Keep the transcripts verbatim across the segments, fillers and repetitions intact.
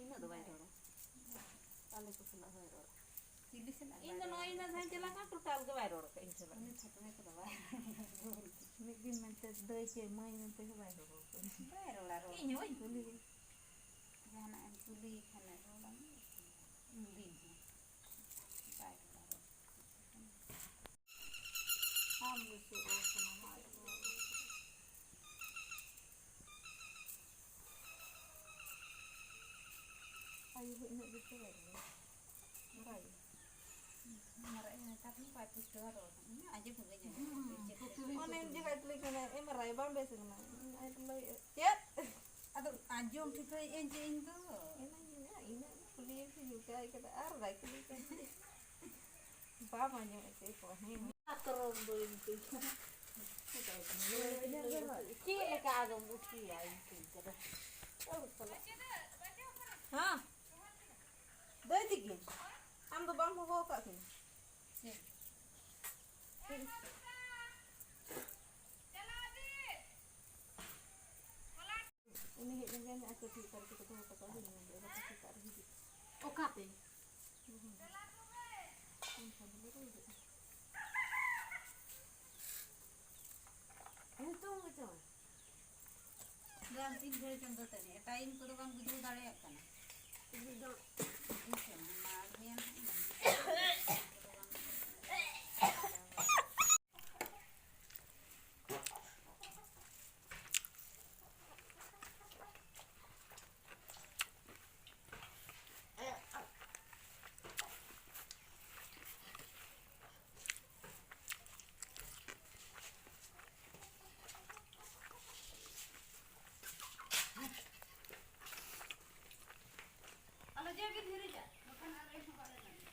ᱤᱱᱟᱹᱜ ᱫᱚ ᱵᱟᱭ ᱨᱚᱲᱟ᱾ ᱟᱞᱮ ᱠᱚ ᱥᱟᱞᱟᱜ ᱦᱚᱸᱭ ᱨᱚᱲᱟ᱾ ᱪᱤᱞᱤ ᱥᱟᱞᱟᱜ ᱤᱧ ᱫᱚ ᱵᱟᱭ ᱱᱚᱜᱼᱚᱭ ᱨᱚᱲᱟ? ᱤᱧ ᱫᱚ ᱡᱟᱦᱟᱸᱭ ᱪᱟᱞᱟᱜ ᱠᱟᱱ, ᱴᱳᱴᱟᱞ ᱜᱮ ᱵᱟᱭ ᱨᱚᱲ ᱠᱟᱜᱼᱟ ᱤᱧ ᱥᱟᱞᱟᱜ᱾ ᱩᱱᱤ ᱯᱷᱟᱹᱛᱩᱢᱮ ᱠᱚᱫᱚ ᱵᱟᱭ ᱨᱚᱲ᱾ ᱢᱤᱫ ᱫᱤᱱ ᱢᱮᱱᱛᱮ ᱫᱟᱹᱭ ᱪᱮ ᱢᱟᱹᱭ ᱢᱮᱱᱛᱮ ᱦᱚᱸ ᱵᱟᱭ ᱦᱚᱦᱚ ᱟᱠᱟᱫᱟ᱾ ᱵᱟᱭ ᱨᱚᱲᱟ ᱨᱚᱲ᱾ ᱤᱧ ᱦᱚᱸ ᱵᱟᱹᱧ ᱠᱩᱞᱤ᱾ ᱡᱟᱦᱟᱱᱟᱜ ᱮᱢ ᱠᱩᱞᱤᱭᱮ ᱠᱷᱟᱱ ᱨᱚᱲᱟᱢ᱾ ᱩᱱᱫᱤᱱ ᱦᱚᱸ ᱵᱟᱭ ᱨᱚᱲᱟ ᱨᱚᱲ᱾ ᱟᱢ ᱜᱮ ᱪᱮᱫ ᱨᱚᱲ ᱥᱟᱱᱟᱢᱟ ᱟᱡ ᱨᱚᱲ᱾ ᱟᱭᱳ ᱦᱚᱸ ᱤᱱᱟᱹᱜ ᱡᱩᱛ ᱫᱚ ᱵᱟᱭ ᱨᱚᱲᱟ᱾ ᱵᱟᱭ᱾ ᱢᱟᱨᱟᱜ ᱱᱮᱛᱟᱨ ᱦᱚᱸ ᱵᱟᱭ ᱯᱩᱥᱴᱟᱹᱣᱟ ᱨᱚᱲ᱾ ᱤᱧ ᱟᱸᱡᱚᱢ ᱦᱚᱸ ᱵᱟᱹᱧ ᱟᱸᱡᱚᱢ ᱠᱟᱫᱟ᱾ ᱪᱮᱫ ᱠᱚ ᱚᱱᱮᱢ ᱡᱚᱠᱷᱟᱡ ᱛᱩᱞᱩᱡ ᱢᱮᱱᱟ, "ᱮ ᱢᱟᱨᱟᱜ, ᱵᱟᱢ ᱵᱮᱥ ᱠᱟᱱᱟ?" ᱟᱡ ᱞᱟᱹᱭ, "ᱪᱮᱫ?" ᱟᱫᱚ ᱟᱸᱡᱚᱢ ᱴᱷᱤᱠᱟᱹᱭᱮᱫ ᱟᱹᱧ ᱡᱮ ᱤᱧ ᱫᱚ᱾ ᱮᱱᱟᱝ ᱤᱱᱟᱹᱜ ᱠᱩᱞᱤᱭᱮᱢ ᱠᱷᱟᱱ ᱡᱩᱠᱟᱭ ᱠᱟᱫᱟ ᱟᱨ ᱵᱟᱭ ᱠᱩᱞᱤ ᱠᱟᱱᱟ᱾ ᱵᱟᱢ ᱟᱸᱡᱚᱢᱮᱫ ᱛᱮ ᱠᱚ, ᱦᱮᱸ᱾ ᱟᱛᱨᱚᱢ ᱫᱚ ᱤᱱᱠᱟᱹ᱾ ᱪᱮᱫ ᱞᱮᱠᱟ ᱟᱫᱚᱢ ᱩᱛᱩᱭᱟ ᱤᱱᱠᱟᱹ ᱠᱟᱫᱟ? ᱦᱮᱸ? ᱫᱟᱹᱭ ᱛᱤᱠᱤᱱ, ᱟᱢ ᱫᱚ ᱵᱟᱢ ᱦᱚᱦᱚ ᱟᱠᱟᱫ ᱠᱤᱱᱟ? ᱪᱮᱫ? ᱩᱱᱤ ᱦᱮᱡ ᱞᱮᱱᱠᱷᱟᱱ ᱟᱨ ᱠᱟᱹᱴᱤᱡ ᱛᱟᱨ ᱠᱚ ᱫᱚᱦᱚ ᱠᱟᱛᱮ ᱟᱹᱜᱩ ᱢᱮ, ᱜᱟᱯᱟ ᱥᱮᱛᱟᱜ ᱨᱮ ᱦᱤᱡᱩᱜ᱾ ᱚᱠᱟᱛᱮ? ᱦᱩᱸ᱾ ᱮᱱᱠᱷᱟᱱ ᱫᱚᱞᱮ ᱨᱩᱣᱟᱹᱲᱚᱜᱼᱟ᱾ ᱱᱤᱛᱚᱝ ᱜᱮᱪᱚ? ᱵᱟᱝ, ᱛᱤᱱ ᱜᱷᱟᱹᱲᱤᱡ ᱪᱚᱝ ᱫᱚ ᱛᱟᱹᱱᱤᱡ, ᱴᱟᱭᱤᱢ ᱠᱚᱫᱚ ᱵᱟᱝ ᱵᱩᱡᱷᱟᱹᱣ ᱫᱟᱲᱮᱭᱟᱜ ᱠᱟᱱᱟ᱾ ᱛᱤᱱ ᱜᱷᱟᱹᱲᱤᱡ ᱪᱚᱝ ᱢᱟ ᱢᱮᱱ ᱦᱟᱸᱜ ᱤᱧ᱾ ᱟᱞᱚ ᱡᱮ ᱵᱤᱱ ᱦᱤᱨᱤᱡᱟ, ᱵᱟᱠᱷᱟᱱ ᱟᱨ ᱮᱱ ᱦᱚᱸ ᱵᱟᱞᱮ ᱧᱟᱢᱟ᱾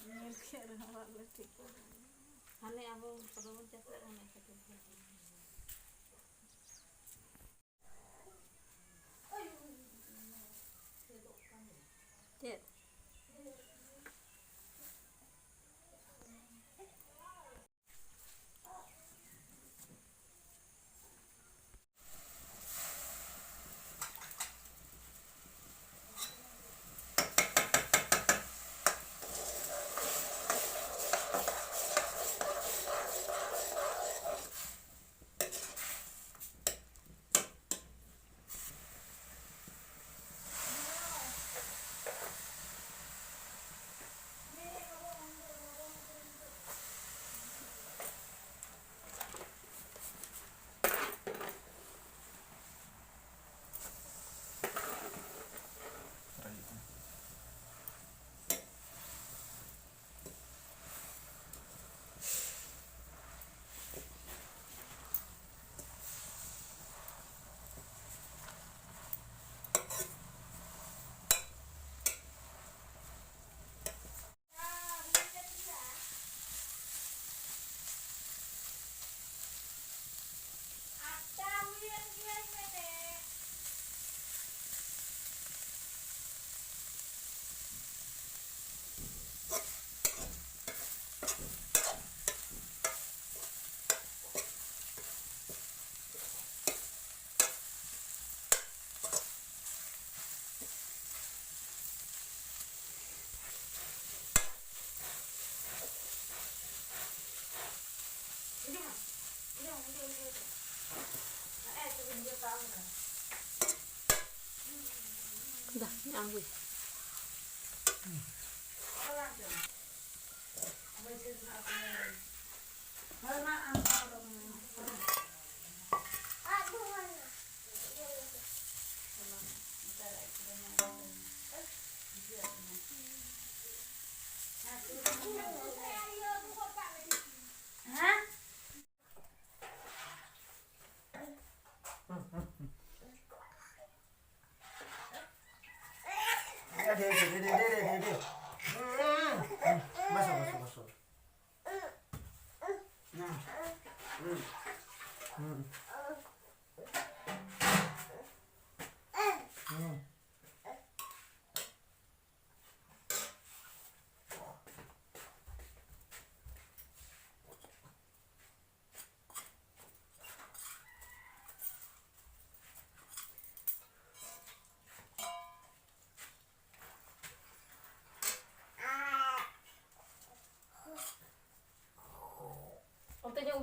ᱧᱮᱞ ᱠᱮᱫ ᱨᱮᱦᱚᱸ ᱵᱟᱞᱮ ᱴᱷᱤᱠᱟᱹ᱾ ᱦᱟᱱᱮ ᱟᱵᱚ ᱠᱚᱫᱚ ᱵᱚᱱ ᱪᱟᱥ ᱞᱮᱫ, ᱚᱱᱟ ᱤᱠᱷᱟᱹᱛᱮ᱾ ᱪᱮᱫ? ᱫᱟ, ᱟᱬᱜᱚᱭ᱾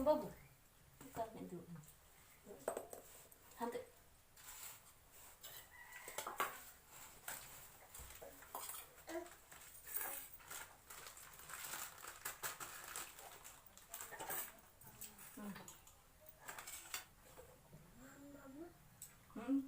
ᱵᱟᱹᱵᱩ, ᱚᱠᱟ ᱨᱮ ᱫᱩᱲᱩᱵ ᱮᱱᱟ? ᱦᱟᱱᱛᱮ᱾ ᱦᱩᱸ᱾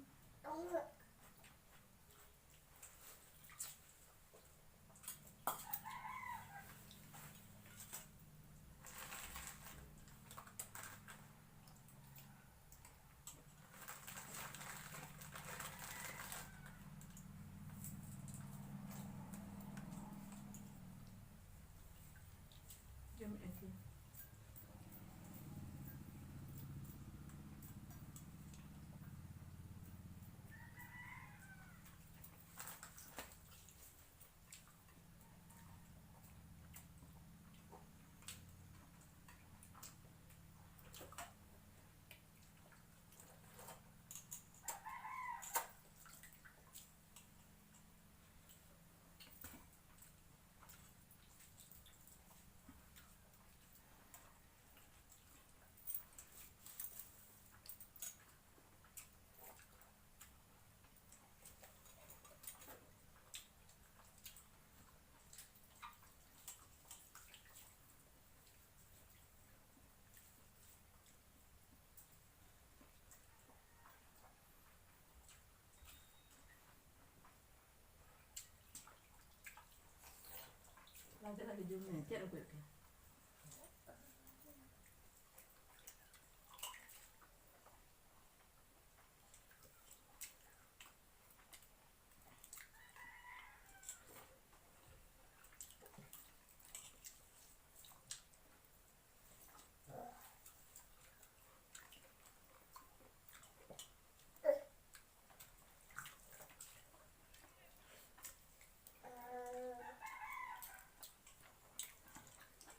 ᱡᱚᱢᱮᱫᱼᱟ ᱠᱤᱱ᱾ ᱞᱟᱡᱮ ᱞᱟᱡᱮ ᱡᱚᱢ ᱢᱮ, ᱪᱮᱫ ᱮᱢ ᱠᱚᱭᱚᱜ ᱠᱟᱱᱟ?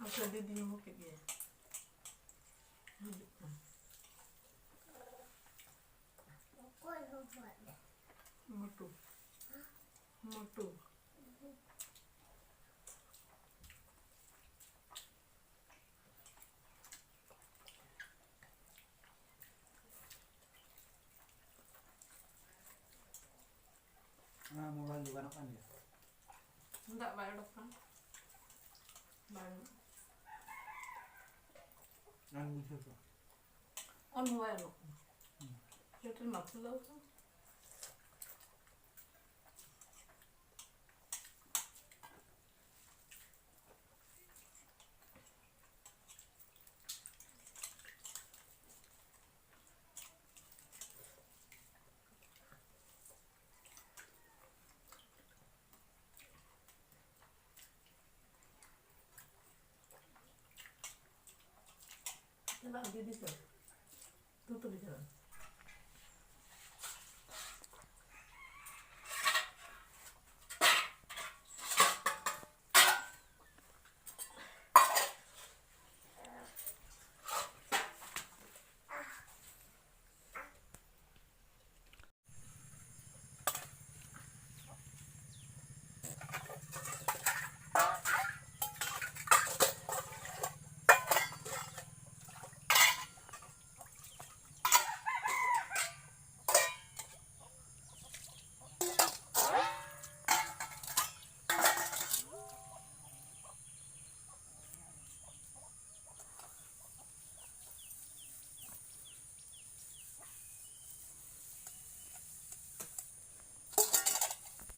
ᱟᱪᱪᱷᱟ, ᱫᱤᱫᱤ ᱦᱚᱦᱚ ᱠᱮᱫ ᱜᱮᱭᱟ᱾ ᱦᱤᱡᱩᱜ ᱠᱟᱱᱟ᱾ ᱚᱠᱚᱭ ᱦᱚᱦᱚᱣᱟᱫ ᱢᱮ? ᱢᱚᱴᱩ᱾ ᱢᱚᱴᱩ᱾ ᱢᱳᱵᱟᱭᱤᱞ ᱫᱚ ᱜᱟᱱᱚᱜ ᱠᱟᱱ ᱜᱮᱭᱟ᱾ ᱫᱟᱜ ᱵᱟᱭ ᱚᱰᱚᱠ ᱠᱟᱱᱟ᱾ ᱵᱟᱭ ᱚᱰᱚᱠ᱾ ᱟᱨ ᱵᱩᱡᱷᱟᱹᱣ ᱠᱚ᱾ ᱚᱱ ᱢᱳᱵᱟᱭᱤᱞ ᱚᱰᱚᱠ ᱠᱟᱱᱟ᱾ ᱦᱩᱸ᱾ ᱪᱮᱫ ᱨᱮ ᱢᱟᱛᱩ ᱫᱟᱣ ᱠᱟᱱᱟ? ᱪᱟᱞᱟᱜ ᱫᱤᱫᱤ ᱛᱚ᱾ ᱛᱩ ᱛᱩᱞᱤ ᱪᱟᱞᱟᱜ᱾